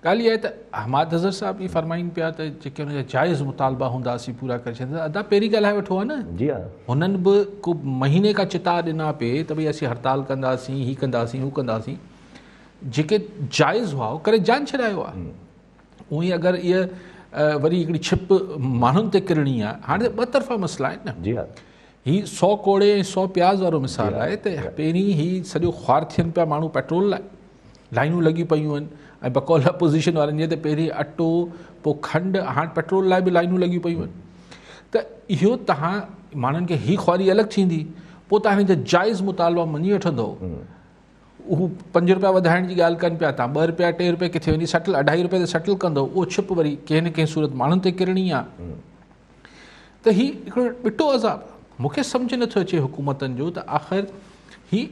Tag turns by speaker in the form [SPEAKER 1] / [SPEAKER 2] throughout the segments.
[SPEAKER 1] ڳالهه اها آهي ته حماد اظهر صاحب اهي فرمائن پيا ته جيڪي ان جا جائز مطالبا هوندا اسين پورا ڪري ڇڏينداسين. ادا پهرين ڳالهائي وٺو ها نه.
[SPEAKER 2] جي ها.
[SPEAKER 1] هنن به ڪو مهيني کان چتاء ڏنا پئي ته ڀئي اسين هڙتال ڪنداسين، هي ڪنداسين، هو ڪنداسين. جيڪي جائز هئا اهو ڪري جان ڇڏايو آهي. اونئي اگر اها وري هڪڙي ڇپ ماڻهن تي ڪرڻي آهي. هاڻي ته ٻه طرفا مسئلا آهن نه.
[SPEAKER 2] جي ها.
[SPEAKER 1] هي 100 ڪوڙي ۽ 100 پياز وارو مثال آهي ته پهرين هي سڄو خوار ٿين پيا ماڻهو پيٽرول لاء. لائنون لڳيون پيون آهن ۽ بقول اپوزيشن وارن جي ته پهرين اٽو پوء کنڊ هاڻ پيٽرول لاء به لائنون لڳيون پيون آهن ته اهو تهان ماڻهن کي هي خواري الڳ ٿيندي پوء تهان هن جا جائز مطالبا مڃي وٺندو هو 5 روپيا وڌائڻ جي ڳالهه ڪن پيا تهان 2 روپيا 3 روپيا ڪٿي وڃي سيٽل 2.5 روپيا تي سيٽل ڪندو اهو ڇپ وري ڪنهن نه ڪنهن صورت ماڻهن تي ڪرڻي آهي ته هي هڪڙو ٻٽو عذاب مون کي سمجهه نٿو اچي حڪومتن جو ته آخر هي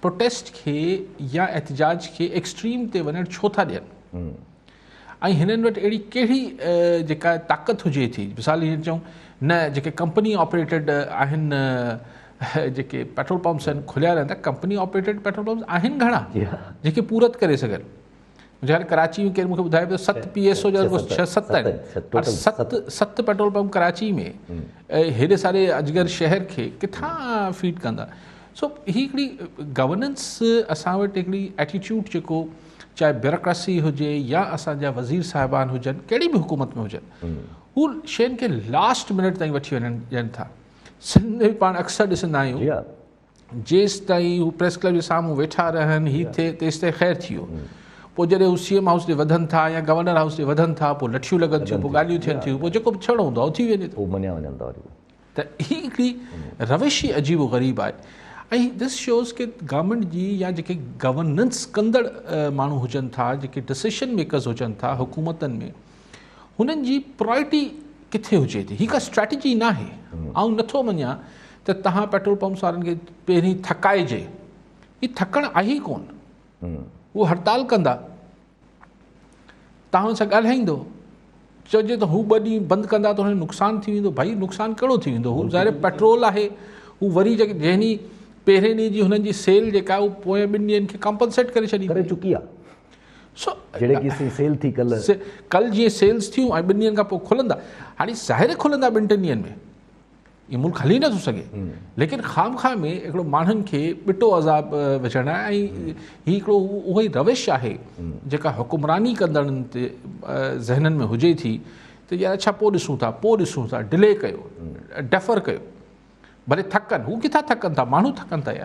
[SPEAKER 1] پروٽيسٽ کي يا احتجاج کي ايڪسٽريم تي وڃڻ ڇو ٿا ڏين ۽ هنن وٽ اهڙي ڪهڙي جيڪا طاقت هجي ٿي مثال هيئن چئون نه جيڪي ڪمپني آپريٽيڊ آهن جيڪي پيٽرول پمپس آهن کليا رهن ٿا ڪمپني آپريٽيڊ پيٽرول پمپس آهن گهڻا جيڪي پورت ڪري سگهن منهنجي خيال ڪراچي ۾ ڪير مونکي ٻڌايو پيو 7 پي ايس او جا رڳو 6 7 آهن 7 7 پيٽرول پمپ ڪراچي ۾ هيڏي ساري اجگر شهر کي ڪٿان فيڊ ڪندا. سو هي هڪڙي گورننس اسان وٽ هڪڙي ايٽيٽيوڊ جيڪو چاهي بيوروڪريسي هجي يا اسان جا وزير صاحبان هجن ڪهڙي به حڪومت ۾ هجن هو شين کي لاسٽ منٽ تائين وٺي وڃن ڏين ٿا. سنڌ ۾ پاڻ اڪثر ڏسندا آهيون جيستائين هو پريس ڪلب جي سامهون ويٺا رهن هي ٿئي تيستائين خير ٿي ويو. پوء جڏهن هو سي ايم هائوس ڏي وڌن ٿا يا گورنر هائوس ڏي وڌن ٿا پوء لٺيون لڳن ٿيون پوء ڳالهيون ٿين ٿيون پوء جيڪو به ٿيڻو هوندو آهي اهو ٿي وڃي ٿو.
[SPEAKER 2] پوء مڃيا وڃن ٿا وري.
[SPEAKER 1] ته هي هڪڙي روش ئي عجيب و غريب آهي ۽ دس شوز ڪي گورنمينٽ جي يا جيڪي گورننس ڪندڙ ماڻهو هجن ٿا جيڪي ڊسيشن ميڪرز هجن ٿا حڪومتن ۾ هنن جي پرائرٽي ڪٿي هجي ٿي؟ هي ڪا اسٽريٽجي ناهي. آئون نٿو مڃان ته توهان پيٽرول پمپس وارن کي پهرين ٿڪائجي. هي ٿڪڻ آهي ئي ڪون. هو هڙتال ڪندا. توهان هن سان ڳالهائيندو. چئجي ته هو ٻه ڏينهن بند ڪندا ته هن جو نقصان ٿي ويندو. ڀائي نقصان ڪهڙو ٿي ويندو؟ هو ظاهر پيٽرول آهي. هو وري جيڪي جنهن ڏينهن پهرين ڏينهن جي هنن جي سيل جيڪا آهي هو پوئين ٻن ڏينهن کي ڪمپنسيٽ ڪري ڇڏيندي.
[SPEAKER 2] ڪري چڪي آهي.
[SPEAKER 1] سو
[SPEAKER 2] جهڙي ڪي سيل ٿي ڪل.
[SPEAKER 1] ڪل جيئن سيلز ٿيون ۽ ٻن ڏينهن کان پوء کلندا. هاڻي ظاهر کلندا ٻن ٽن ڏينهن ۾ اهي ملڪ هلي نٿو سگهي ليڪن خام خواهه ۾ هڪڙو ماڻهن کي ٻٽو عذاب وجهڻ آهي ۽ هي هڪڙو اهو ئي روش آهي جيڪا حڪمراني ڪندڙن تي ذهنن ۾ هجي ٿي ته يار اڇا پوء ڏسون ٿا پوء ڏسون ٿا ڊلي ڪيو ڊيفر ڪيو ڀلي ٿڪن هو ڪٿان ٿڪن ٿا ماڻهو ٿڪن ٿا يار.